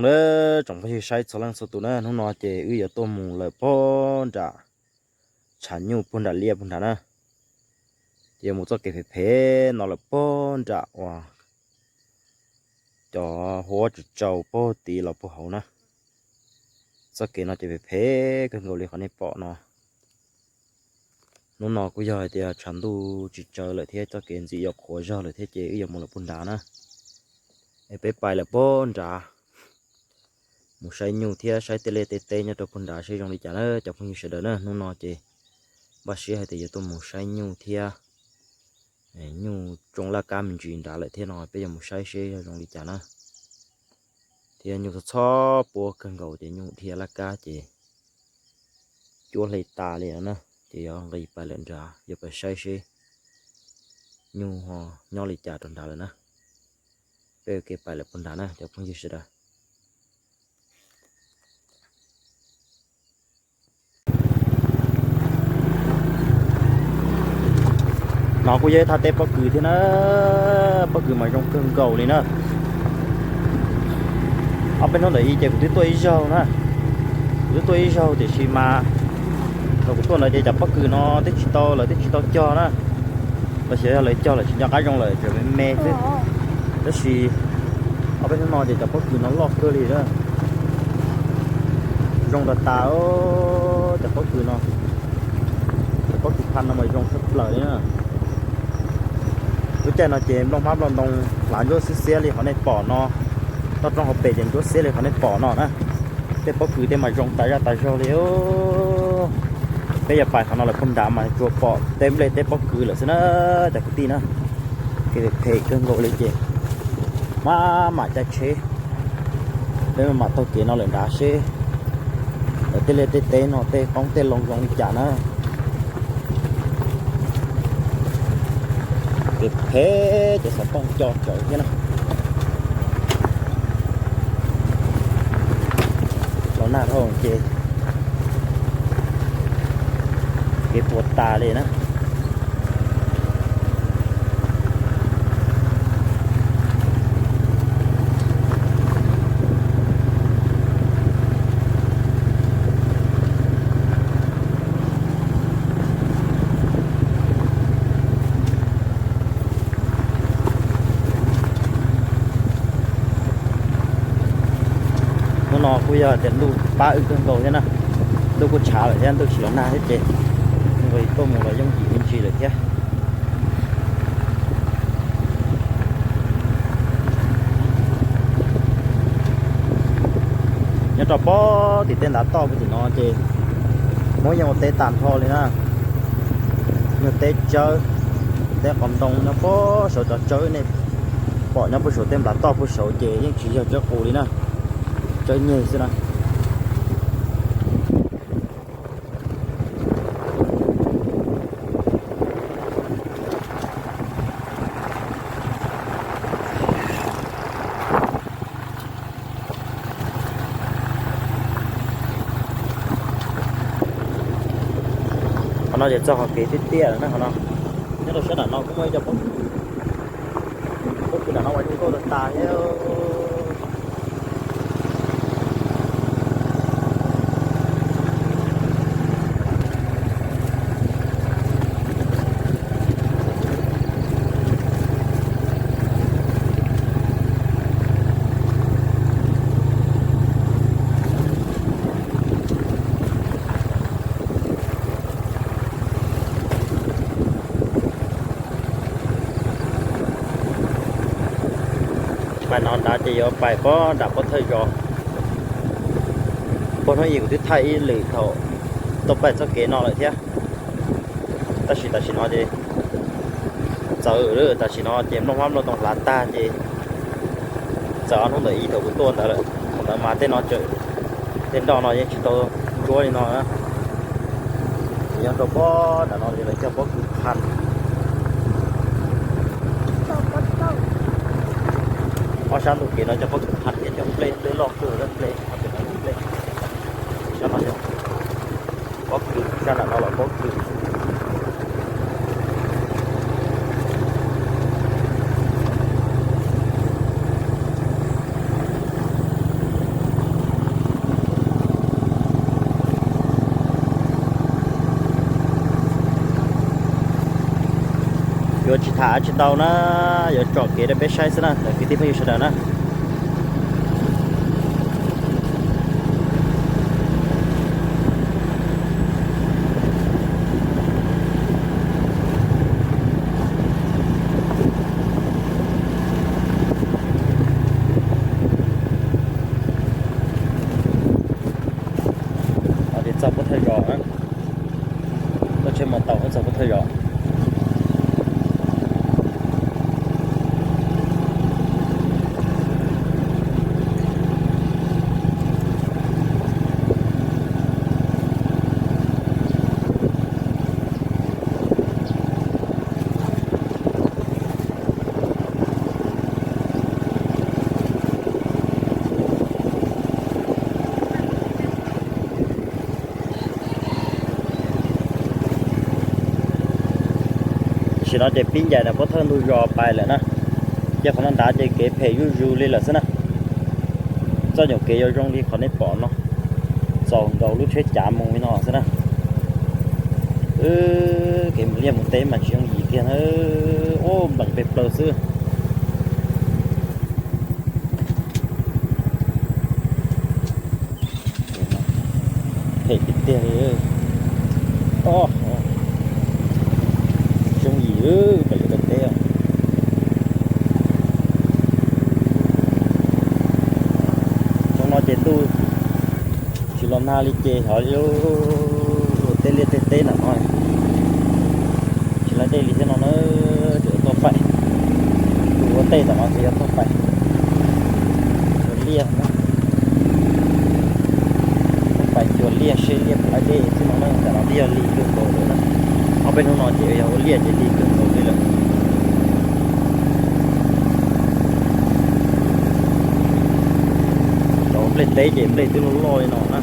Lawm tsoom phooj ywg saib txhua leej txhua tus na, hnub no ces wb yuav tuaj mus lawm puag nram tshav nyuj puag nram liaj puag nrad na. Ces yuav mus txoj kev phem phem no lawm puag nram uas cov huab tsis tsau puag tid los puag hauv na. Txoj kev no ces phem phem kawg nkaus li qhov nej pom no. Hnub no kuj yog hais tias tshav ntuj tsis tsawv lawm thiab txoj kev ntxim yuav qhuav zog lawm thiab ces wb yuav mus lawm puag nrad na. Es peb pais lawm puag nrad mus saib nyuj thiab saib tej liaj tej teb nyob rau puag nrad seb zoo li cas na cov phooj ywg sawv daws na. Hnub no ces npaj siab hais tias yuav tuaj mus saib nyuj thiab nyuj tsoo laj kab me ntsis nrad lawm thiab no peb yuav mus saib seb yog zoo li cas na. Thiab nyuj txhob txhob puab kawg nkaus ces nyuj dhia laj kab ces cuab hle tas li no na. Ces yuav nqis pais lawm nrad yuav pais saib seb nyuj ho nyob li cas rau nrad lawm na. Peb ua ke pais lawm puag nrad na cov phooj ywg sawv daws. No kuj yog ib thaj teb pob kws thiab na. Pob kws mas zoo kawg nkaus li na. Ob peb hnub ntawm i ces kuv twb tuaj ib zaug na. Kuv twb tuaj ib zaug tiam sis mas thaum kuv tuaj ntawd ces cov pob kws no twb tsis tau, lawv twb tsis tau cog na. Los sis yog lawv cog lawm tsis nco qab zoo lawm tseem me me xwb. Tab sis ob peb hnub no ces cov pob kws no loj kawg li na. Zoo tas tas cov pob kws no. Cov pob kws phaj no mas zoo tshaj plaws li na. Lub caij no ces nplooj hmab nplooj ntoo hlav ntsuab xiab xiab li qhov nej pom no. Toj roob hauv pes ces ntsuab xiab li qhov nej pom no na. Tej pob kws tej mas zoo tas zaj tas zog li. Peb yuav pais qhov no lawm puag nrad mas tsuas pom tej nplej tej pob kws lawm xwb na cov kwv tij na. Kev phem kawg nkaus li ces maj mam caij tsheb peb maj mam taug kev no lawm nrad seb tej liaj tej teb no tej qoob tej loo zoo li cas na. Kev phem ces xov tooj co tsawv thiab na. Los nag dhau ces kev puas tas li na. Hnub no kuj yog tias ntuj pab wb kawg nkaus thiab na. Ntuj kuj tshav lawm thiab ntuj tsis los nag thiab ces nqis tuaj mus los yooj yim me ntsis lawm thiab. Nyob rau pob tim tej ntav toj puag tim no ces muab yeej ua teb tag nrho li na. Nyuag teb tsawb, teb qos ntoo nyob puag saud, cov tsawb nej pom nyob puag saud tej nplav toj puag saud ces yeej tsis yog tsawb qus li na, tsawb nyeg xwb na. Qhov no ces txog qhov kev tiaj tiaj lawm na qhov no. Nyob rau sab nram no kuj muaj ib co pob kws, pob kws nram no uas zoo nkauj tas tas thiab. Pais no nrad ces yuav pais pob nram pob thawj zos. Puag hnub i kuv twb thaij ib lwm thaum tuaj pais txoj kev no lawm thiab. Tab sis tam sim no ces txawv, tam sim no ces nplooj hmab nplooj ntoo hlav tag ces txawv ob hnub ntawm i thaum kuv tuaj ntawd lawm. Thaum ntawd mas tej no tseem, tej nroj no yeej tsis tau ntsuab li no na. Ces nyob rau pob nram no ces lawv cog pob kws phaj. Ob sab ntug kev no cog pob kws phaj thiab cog nplej, nplej loj kawg, nplej, nplej. Sab no yog pob kws, sab nram no los pob kws. Tham tsis tau na, yuav tsom kev rau peb saib xwb na kwv tij phooj ywg sawv daws na. Txog puab thawj zos na, tuaj tsheb mos taus txog puab thawj zos. Tam sim no ces pib ncaim ntawm puab thawj ntug zos pais lawm na. Ces qhov no nrad ces kev phem zuj zus li lawm xwb na. Txoj nyuam kev yuav zoo li qhov nej pom no, txaus nkaus lub tsheb cav mus li no xwb na. Kev mus liaj mus teb mas tsis yooj yim kiag na. Ub, nplees pes plaws xwb. Phem tiag tiag li. Tsis yooj yim pem li pem teb. Tsoom no ces ntuj tsis los nag li ces hov tej liaj tej teb ntawm no tsis laib dej li thiab no na. Tseem tuaj paim, tus ua ntej ntawm no ces yuav tuaj paim cua liaj na. Tuaj paim cua liaj seb liaj puas laib dej xwb no na. Tam no twb yog lig kawg nkaus lawm na. Ob peb hnub no ces yog ua liaj ces lig kawg nkaus li lawm. Cov nplej teb ces nplej twb loj loj li no na,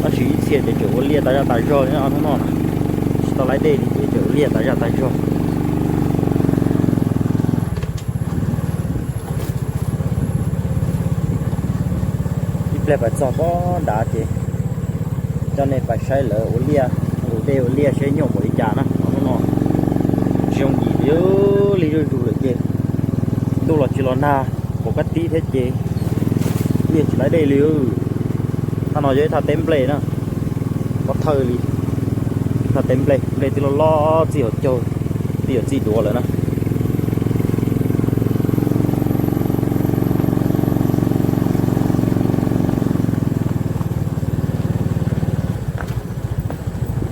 tab sis ib txhia ces tseem ua liaj tas zaj tas zog li ob hnub no na. Tsis tau laib dej li ces tseem ua liaj tas zaj tas zog. Ib pliag pais txog pob nrad ces coj nej pais saib lawv ua liaj, ua dej ua liaj seb nyuaj npaum li cas na. Ob hnub no tsis yooj yim li, lig zuj zus lawm ces ntuj los tsis los nag, pom kab tib thiab ces yeej tsis laib dej li. Thaj no yog ib thaj teb nplej na, pob thawj li, thaj teb nplej, nplej twb loj loj txij hauv caug, twb yuav txij duav lawm na.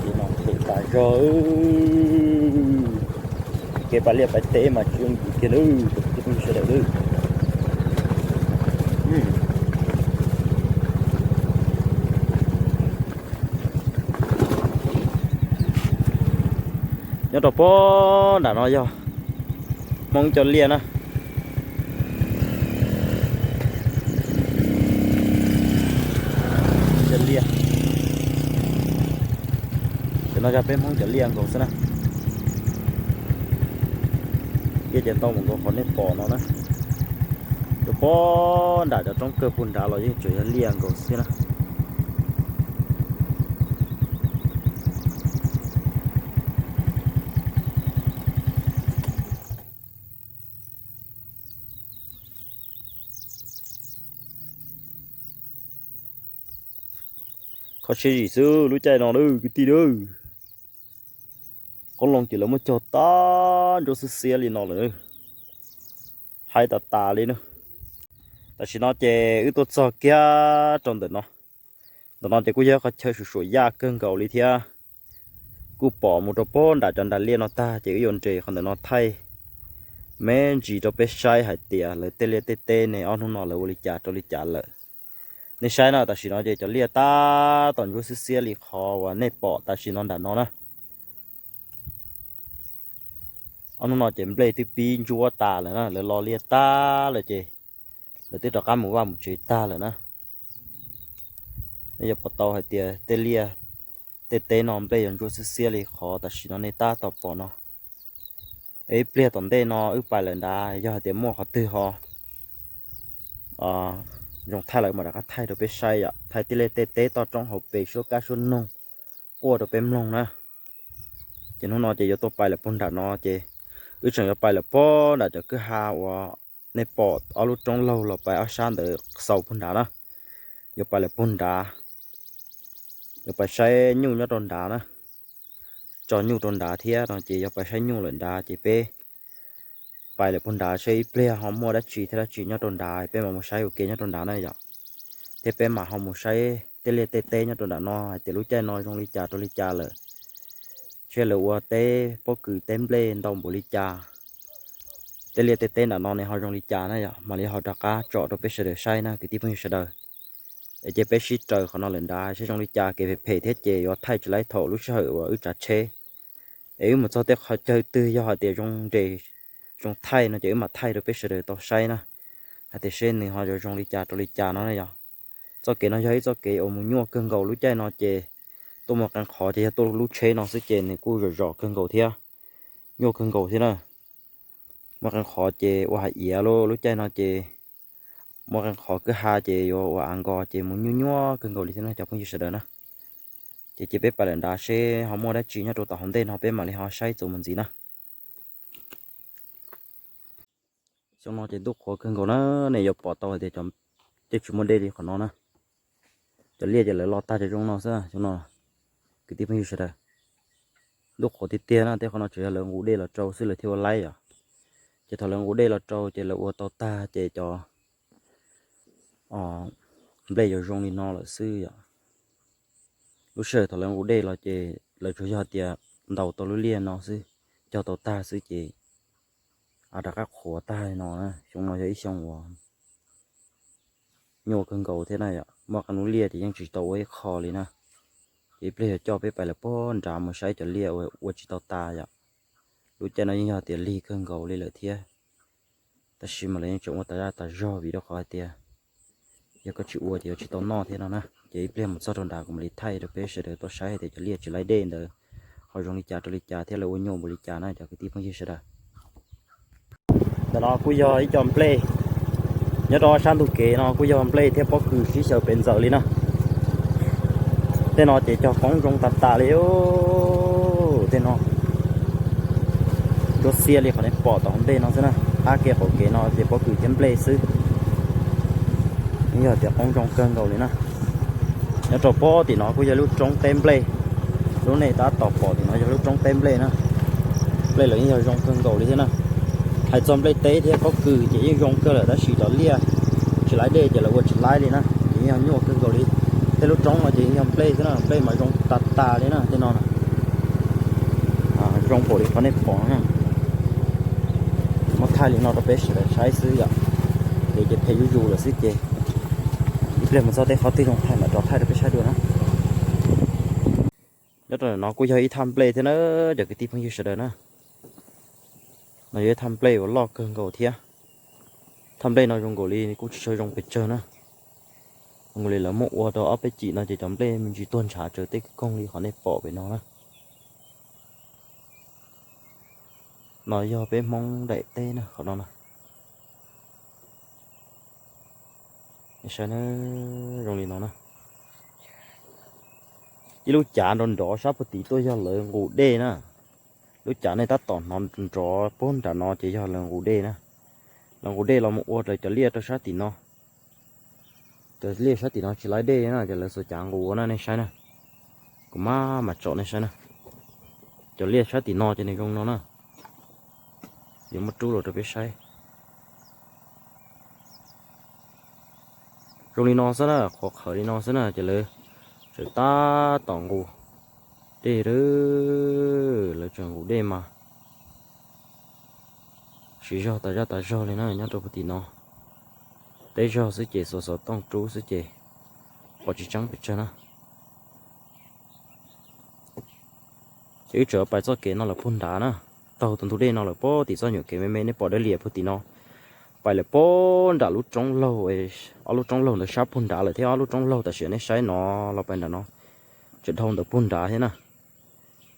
Ces no phem tas zog. Kev pais liaj pais teb mas tsis yooj yim kiag lawm, sawv daws lawm. Nyob rau pob nram no yog Hmoob cov liaj na. Cov liaj, cov no yog peb Hmoob cov liaj nkaus xwb na. Liaj ces ntau mus nkaus qhov nej pom no na. Rau pob nram cov roob kawg puag nrad los yeej tseem yog liaj nkaus xwb na. Kho siab zim xwb lub caij no kwv tij. Qoob loo ces lawv muab cog tag ntsuab xiab xiab li no lawm, haib tas tas li na. Tam sim no ces wb tuaj txog kiag rau ntawm no. Ntawm no ces kuj yog qhov chaw suam suam yaj kawg nkaus li thiab. Kuj pom mus rau pob nram cov nram liaj no tag ces wb yuav nres qhov ntawm no thaij me ntsis rau peb saib hais tias lawv tej liaj tej teb ne ob hnub no lawv ua li cas rau li cas lawm. Nej saib na, tam sim no ces cov liaj tab tom ntsuab xiab xiab li qhov uas nej pom tam sim no nram no na. Ob hnub no ces nplej twb pib ntsuab tas lawm na, lawv lo liaj tag lawm ces lawv twb rov qab mus vaj mus tsev tag lawm na. Nej yuav pom tau hais tias tej liaj tej teb no nplej yuav ntsuab xiab xiab li qhov tam sim no nej tab tom pom no. Ib pliag tom ntej no wb pais lawm nrad yog hais tias muaj qhov twg ho zoo thaij lawm mam rov qab thaij rau peb saib yom, thaij tej liaj tej teb toj roob hauv pes suab kab suab noog quaj rau peb mloog na. Ces hnub no ces yuav tuaj pais lawm puag nram no ces Wb tseem yuav pais lawm puag nram cov kwj ha uas nej pom ob lub roob laug los pais ob sab ntawd xaus puag nrad na. Yuav pais lawm puag nrad, yuav pais saib nyuj nyob rau nrad na. Tso nyuj rau nrad thiab no ces yuav pais saib nyuj lawm nrad ces peb pais lawm puag nrad seb ib pliag ho muaj dab tsi thiab dab tsi nyob rau nrad peb mam mus saib ua ke nyob rau nrad na yom. Thiab peb mam ho mus saib tej liaj tej teb nyob rau nram no hais tias lub caij no zoo li cas rau li cas lawm, seb lawv ua teb pob kws teb nplej ntau npaum li cas, tej liaj tej teb nram no ne ho zoo li cas na yom. Mam li ho rov qab tsom rau peb sawv daws saib na kwv tij phooj ywg sawv daws. Es cia peb sib raws qhov no lawm nrad seb zoo li cas, kev phem phem thiab ces yuav thaij tsis laib thaum lub sij hawm uas wb tsav tsheb. Es wb mus txog tej qhov chaw twg yog hais tias zoo nres zoo thaij no ces wb mam thaij rau peb sawv daws tau saib na, hais tias seb nws ho yuav zoo li cas rau li cas no na yom. Txoj kev no yog ib txoj kev uas mus nyuaj kawg nkaus lub caij no ces tuaj mus qee qhov ces yog tuaj lub tsheb no xwb ces nws kuj zom zom kawg nkaus thiab, nyuaj kawg nkaus thiab na. Muaj qee qhov ces ua hais iav lub caij no ces muaj qee qhov kwj ha ces yuav ua av nkos ces mus nyuaj nyuaj kawg nkaus li thiab no cov phooj ywg sawv daws na. Ces cia peb pais lawm nrad seb ho muaj dab tsi nyob rau tom hauv ntej no peb mam li ho saib txuas mus ntxiv na. Xyoo no ces ntuj qhuav kawg nkaus na, nej yuav pom tau hais tias cov, tej tsis muaj dej li qhov no na. Cov liaj ces lawv lo tag cov zoo no xwb xyoo no, kwv tij phooj ywg sawv daws. Ntuj qhuav tiag tiag na, tej qhov no tsuas yog lawv nqus dej los rau xwb lawv thiaj ua laib yom. Ces thaum lawv nqus dej los rau ces lawv ua tau tag ces cov nplej yuav zoo li no lawm xwb yom. Lub sij hawm thaum lawv nqus dej los ces lawv tsuas yog tias ntaus tau lub liaj no xwb, cog tau tag xwb ces rov qab qhuav tag li no na. Xyoo no yog ib xyoo uas nyuaj kawg nkaus thiab na yom, muaj qee lub liaj ces yeej tsis tau ua ib qho li na. Ces ib pliag yuav coj peb pais lawm puag nrad mus saib cov liaj uas ua tsis tau tas yom. Lub caij no yeej yog tias lig kawg nkaus li lawm thiab, tab sis mas lawv yeej tseem ua tas zaj tas zog vim rau qhov hais tias yog koj tsis ua ces yuav tsis tau noj thiab no na. Ces ib pliag mus txog rau nrad kuv mam li thaij rau peb sawv daws tau saib hais tias cov liaj tsis laib dej ntawd ho zoo li cas rau li cas thiab lawv ua nyuaj npaum li cas na cov kwv tij phooj ywg sawv daws. Ntawm no kuj yog ib co nplej, nyob rau sab ntug kev no kuj yog nplej thiab pob kws sib xyaw pes ntxaws li na. Tej no ces cog qoob zoo tas tas li. Tej no nruab xiab li qhov nej pom tom ntej no xwb na, qab kev qaum kev no ces pob kws thiab nplej xwb. Yeej yog tias qoob zoo kawg nkaus li na. Nyob rau pob tim no kuj yog lub roob teb nplej, lub nej tab tom pom tim no yog lub roob teb nplej na. Nplej lawv yeej yog zoo kawg nkaus li thiab na. Hais txog nplej teb thiab pob kws ces yeej zoo kawg lawm tab sis cov liaj tsis laib dej ces lawv ua tsis laib li na, ces yeej yog nyuaj kawg nkaus li. Tej lub roob no ces yeej yog nplej xwb na, nplej mas zoo tas tas li na tej no. Zoo npaum li qhov nej pom no na. Muab thaij li no rau peb sawv daws saib xwb yom. Kev ces phem zuj zus lawm xwb ces ib pliag mus txog tej qhov twg zoo thaij mam rov thaij rau peb saib dua na. Nyob rau no kuj yog ib thaj nplej thiab na, cov kwv tij phooj ywg sawv daws na. No yog ib thaj nplej uas loj kawg nkaus thiab. Thaj nplej no zoo nkaus li kuj tsis tshua zoo pes tsawg na. Zoo nkaus li lawv muab ua rau ob peb cim no ces cov nplej me ntsis tuag ntshav tsawv tej koog li qhov nej pom pem no na. No yog peb Hmoob daim teb na qhov no na. Saib na, zoo li no na. Ib lub cav nrov nrov sab puag tim tuaj yog lawv nqus dej na. Lub cav nej tab tom hnov nrov puag nram no ces yog lawv nqus dej na. Lawv nqus dej los mus ua raws cov liaj rau sab tim no. Cov liaj sab tim no tsis laib dej na ces lawv xuas cav nqus ua na nej saib na. Kuv mam mam tsom nej saib na. Cov liaj sab tim no ces nws zoo no na. Yuav muab rub los rau peb saib. Zoo li no xwb na, qhuav qhawv li no xwb na ces lawv tseem tab tom nqus dej, lawv tseem nqus dej mas siv zog tas zaj tas zog li na nyob rau puag tim no. Teb zog xwb ces xuas xov tooj rub xwb ces pom tsis tseeb pes tsawg na. Ces wb tseem pais txoj kev no lawm puag nrad na, taug tus ntug dej no lawm puag tim txoj nyuam kev me me nej pom dawb lias puag tim no, pais lawm puag nram lub roob laug, ob lub roob laug ntawd sab puag nrad lawm thiab ob lub roob laug tam sim nej saib no los pais nram no, tseem dhau ntawd puag nrad thiab na.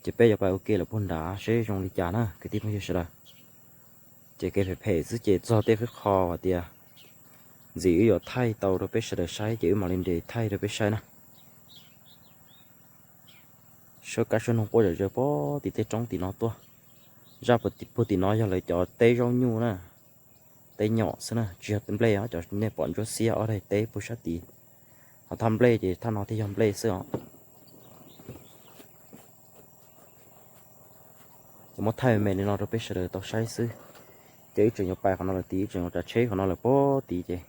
Ces peb yuav pais ua ke lawm puag nrad seb zoo li cas na kwv tij phooj ywg sawv daws. Ces kev phem phem xwb ces txog tej qhov hais tias ntxim wb yuav thaij tau rau peb sawv daws saib ces wb mam li nres thaij rau peb saib na. Suab kab suab noog quaj zom zaws puag tim tej roob tim no tuaj. Zaj puag tim no yog lawv cov teb zaub nyuj na, teb nyom xwb na, tsis yog nplej os. Cov nej pom ntsuab xiab ob daim teb puag sab tid, ho thaj nplej ces thaj no thiaj yog nplej xwb os. Ces muab thaij me me li no rau peb sawv daws tau saib xwb. Ces wb tseem yuav pais qhov no lawm tid, wb tseem yuav tsav tsheb qhov no lawm puag tid ces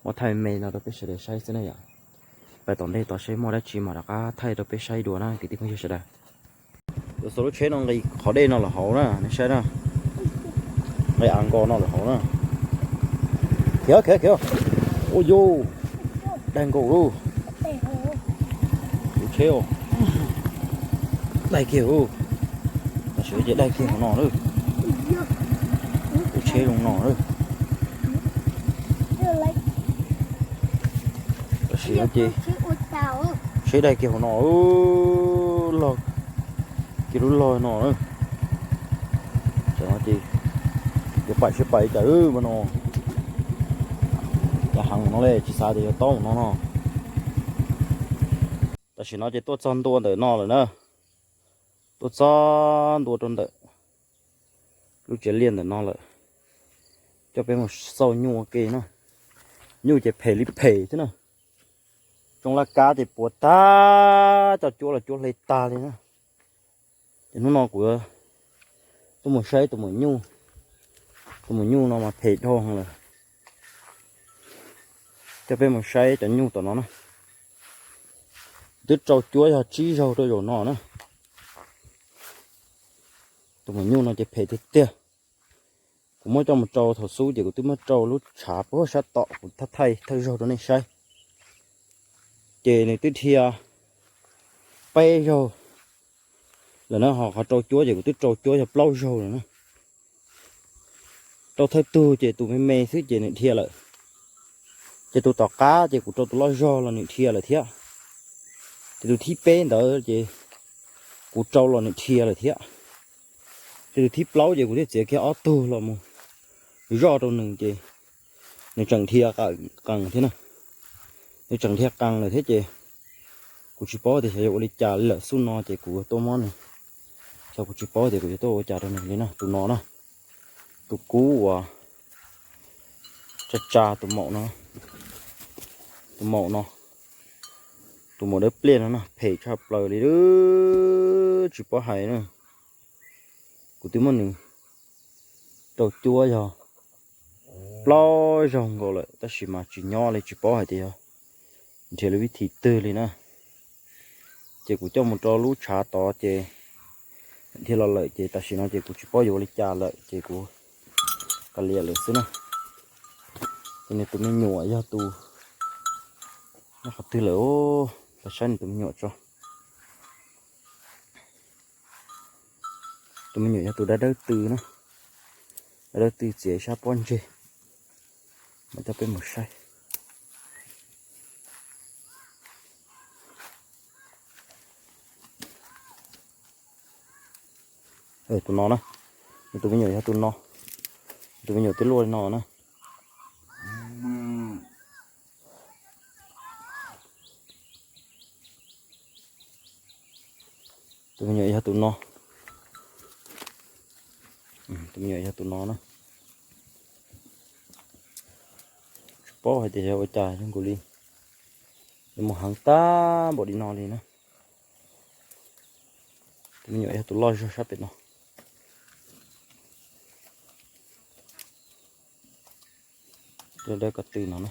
muab thaij me me no rau peb sawv daws saib xwb na yom. Pais tom ntej tod seb muaj dab tsi mas rov qab thaij rau peb saib dua na kwv tij phooj ywg sawv daws. Yuav xuas lub tsheb no nqis qhov dej no lawm hauv na, nej saib na. Nqis av nkaus no lawm hauv na. Khiav khiav khiav. Ua yus, daig nkaus lauj. Lub tsheb, daig kiag lauj. Tam sim no ces daig kiag hauv no lawm. Lub tsheb zoo no lawm. Tam sim no ces tsheb daig kiag hauv no, log kiag lub log no na. Tam no ces yuav pais seb pais cas mas no, cas heev no li tsis xav tias yuav tau no no. Tam sim no ces tuaj txog ntua ntawm no lawm na, tuaj txog ntua rau ntawm lub tsev liaj ntawm no lawm. Coj peb mus xauj nyuj ua ke na. Nyuj ces phem li phem thiab na. Tsoo laj kab ces puas tag, cov cuab los cuab hle tag li na. Ces hnub no kuv tuaj mus saib tus maum nyuj, tus maum nyuj no mas phem dhau heev lawm. Coj peb mus saib cov nyuj tom no na. Twb rau cuab yog tsib zaug rau zaum no na. Tus maum nyuj no ces phem tiag tiag. Kuv muab coj mus rau thaum xub ces kuv twb muab rau lub tshav puag sab tom, kuv thaij thawj zaug rau nej saib. Ces nws twb dhia peb zaug lawm na, ho qhov rau cuab ces kuv twb rau cuab yog plaub zaug lawm na. Rau thawj tug ces tus me me xwb ces nws dhia lawm. Ces tus tom qab ces kuv rau tus loj zog los nws dhia lawm thiab. Ces tus thib peb ntawd ces kuv rau los nws dhia lawm thiab. Ces tus thib plaub ces kuv thiaj txiav kiag ob tug los mus zoj rau nws ces nws tseem dhia qees thiab na. Nws tseem dhia qees lawm thiab ces kuv tsis paub tias xyov yuav ua li cas li lawm. Xub no ces kuv tuaj muab nws, xyov kuv tsis paub tias kuv yuav tuaj ua cas rau nws li na. Tus no na, tus kub uas tsa tsa tus maum no, tus maum no, tus maum dawb pliaj no na, phem tshaj plaws li, tsis paub hais na. Kuv twb muab nws rau cuab yog plaub zaug nkaus lawm tab sis mas tsis nyob li, tsis paub hais tias yog nrhiav lub vib thim twg li na. Ces kuv coj mus rau lub tshav tod ces dhia los lawm ces tam sim no ces kuv tsis paub yuav ua li cas lawm ces kuv kav liam lawm xwb na. Ces nws tus me nyuam yog tus nyob qhov twg lawm, pab saib nws tus me nyuam tso. Tus me nyuam yog tus dab dawb tw na, dab dawb tw txiav sab pob ntseg. Mam coj peb mus saib. Tus no na, nws tus me nyuam yog tus no, tus me nyuam twb luaj li no na. Tus me nyuam yog tus no, tus me nyuam yog tus no na. Tsis paub hais tias yog ua cas zoo nkaus li nws mus heev tag npaum li no li na. Tus me nyuam yog tus loj zog sab pem no. Dawb dawb ko tw no na.